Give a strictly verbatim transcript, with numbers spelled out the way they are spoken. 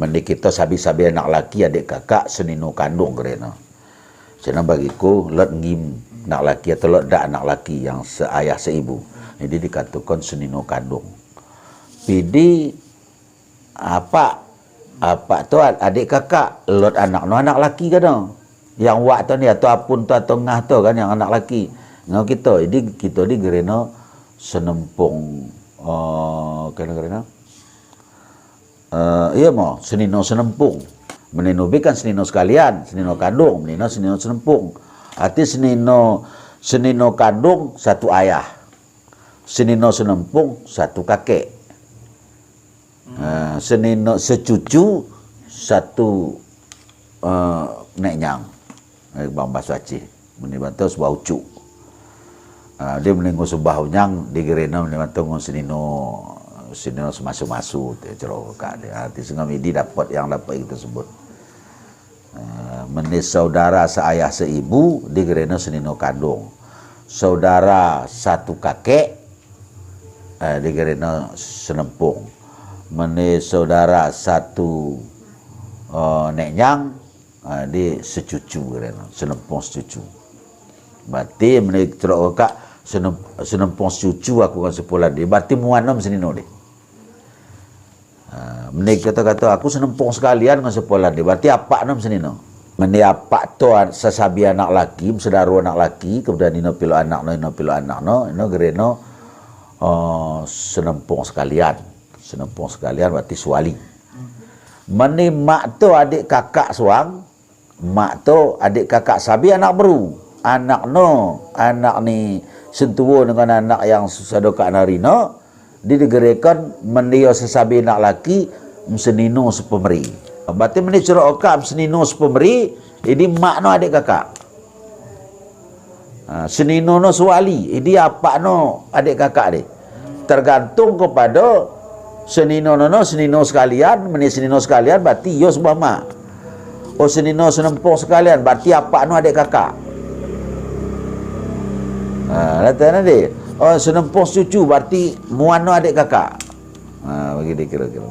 Mende kito sabi-sabi anak laki adik kakak senino kandung kereno. Senang bagiku lot ngim anak laki atau lot dak anak laki yang seayah seibu. Jadi dikatakan senino kandung. Pidi apak, apak tu ad-, adik kakak, lot anak no anak laki kado. Yang wak tu ni atau apun tu atau ngah tu kan yang anak laki. Ngau kito, jadi kito di kereno senempung, eh, kena kereno. Eh, iya mo, senino senempung. Menino be kan senino sekalian, senino kandung, menino senino senempung. Arti senino, senino kandung satu ayah. Senino senempung satu kakek. Eh, senino secucu satu, eh, nek nyang. Eh, bang bahasa Aceh. Meni bantu sebuah ucu. Ah, dia meni ngu sebuah unyang di kereno meni bantu ngu senino, senino semasu-masu, te cero ka dia. Ah, ti sengam idi dapat yang dapat itu sebut. Eh, meni saudara seayah seibu di kereno senino kandung. Saudara satu kakek, eh, di kereno senempung. Meni saudara satu, eh, nek nyang, ah, di secucu kereno, senempung secucu. Berarti meni cero ka senem-, senempung secucu aku ngan sepolan di. Berarti muan nom senino di. Ah, meni kata-kata aku senempung sekalian ngan sepolan di. Berarti apak nom senino. Meni apak tu an-, sesabi anak laki, sedaro anak laki, kemudian ino pilo anak no, ino pilo anak no, ino kereno, eh, senempung sekalian. Senempung sekalian berarti suali. Meni mak tu adik kakak suang, mak tu adik kakak sabi anak beru. Anak no, anak ni sentuo dengan anak yang susah doka nari no, di digerekan meni yo sesabi anak laki, senino sepemeri. Berarti meni cero ka senino sepemeri, ini mak no adik kakak. Ah, senino no suali, jadi apak no adik kakak di. Tergantung kepada senino no, no, senino sekalian, meni senino sekalian, berarti yo sebuah mak. Oh, senino senempung sekalian, berarti apak no adik kakak. Ah, lihat nanti. Oh, senempung secucu, berarti muan no adik kakak. Ah, begitu kira-kira.